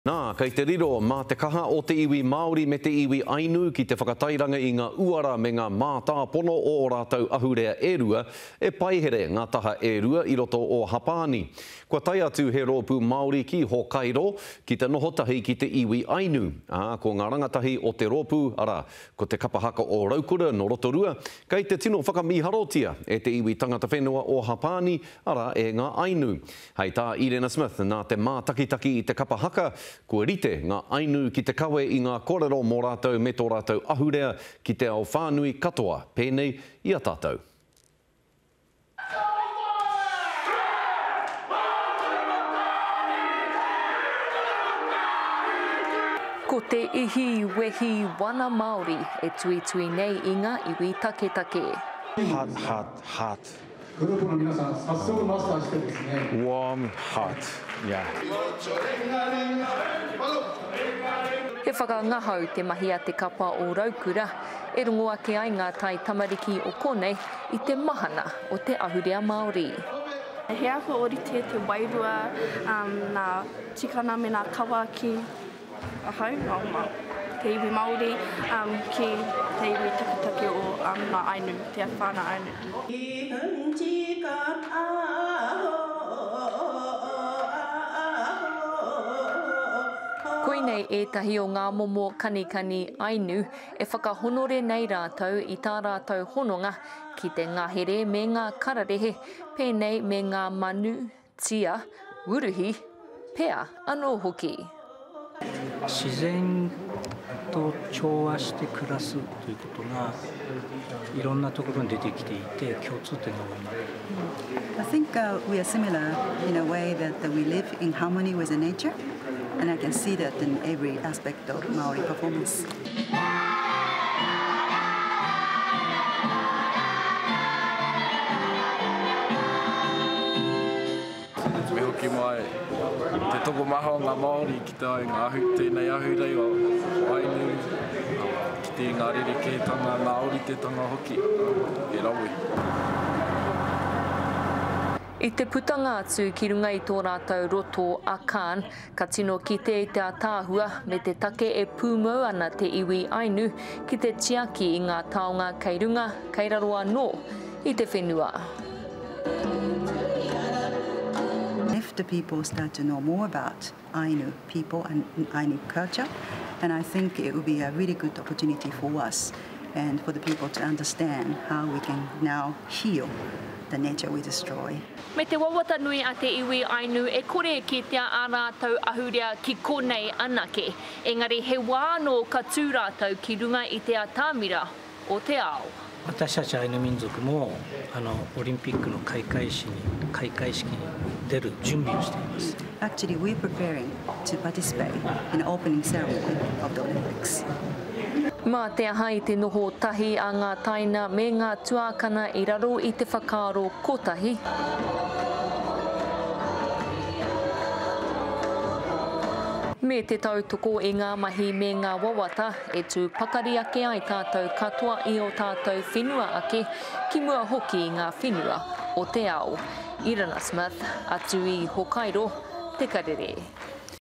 Nā, kei te riro mā te kaha o te iwi Māori me te iwi Ainu ki te whakatairanga i ngā uara me ngā mātāpono o ō rātou ahurea e rua, e paihere ngā taha e rua i roto o Hapāni. Kua tae atu he rōpū Māori ki Hokkaido ki te noho tahi ki te iwi Ainu, ā, ko ngā rangatahi o te rōpū, arā, ko te kapa haka o Raukura nō Rotorua, kei te tino whakamīharotia e te iwi tangata whenua o Hapāni, arā, e ngā Ainu. Hei tā Irena Smith, nā te mātakitaki i te kapa haka, kua rite ngā Ainu ki te kawe i ngā korero mō rātou me tō rātou ahurea ki te ao whānui katoa, pēnei i a tātou. Ko te ihi wehi wana Māori e tuitui nei i ngā iwi taketake. Hot, hot, hot. Warm, hot, yeah. He whakangahau te mahi a te kapa o Raukura e rongo ake ai ngā tai tamariki o konei i te mahana o te ahurea Māori. He āhua ōrite te wairua, ngā tikanga me ngā kawa ki ahau, ngā, te iwi Māori, ki te iwi taketake o ngā Ainu, te whānau Ainu. Koinei ētahi o ngā momo kanikani Ainu e whakahonore nei rātou i tā rātou hononga ki te ngahere me ngā kararehe, pēnei me ngā manu, tia, wuruhi, pea anō hoki. 自然と調和して暮らすということがいろんなところに出てきていて共通点が多いな。 I think we are similar in a way that we live in harmony with the nature, and I can see that in every aspect of Maori performance. Me hoki mai te tokomaha o ngā Māori ki te ai ngā ahu, tēnei ahurei o Ainu, ki te ngā rerekētanga, ngā ōritetanga hoki, he rawe. I te putanga atu ki runga i tō rātou roto a Khan, ka tino kite i te ataahua me te take e pūmau ana te iwi Ainu ki te tiaki i ngā taonga kei runga, kei raro anō i te whenua. If the people start to know more about Ainu people and Ainu culture, and I think it will be a really good opportunity for us and for the people to understand how we can now heal the nature we destroy. Me te wawata nui a te iwi Ainu e kore e kitea ā rātou ahurea ki konei anake, engari he wā anō ka tū rātou ki runga i te atamira o te ao. 私たちアイヌ民族もあのオリンピックの開会式に開会式に出る準備をしています。 Actually, we're preparing to participate in the opening ceremony of the Olympics. Mā te aha i te noho tahi a ngā taina me ngā tuākana i raro i te whakaaro kotahi. Me te tautoko i ngā mahi me ngā wawata e tū pakari ake ai tātou katoa i ō tātou whenua ake, ki mua hoki i ngā whenua o te ao. Irina Smith, atu i Hokkaido, Te Karere.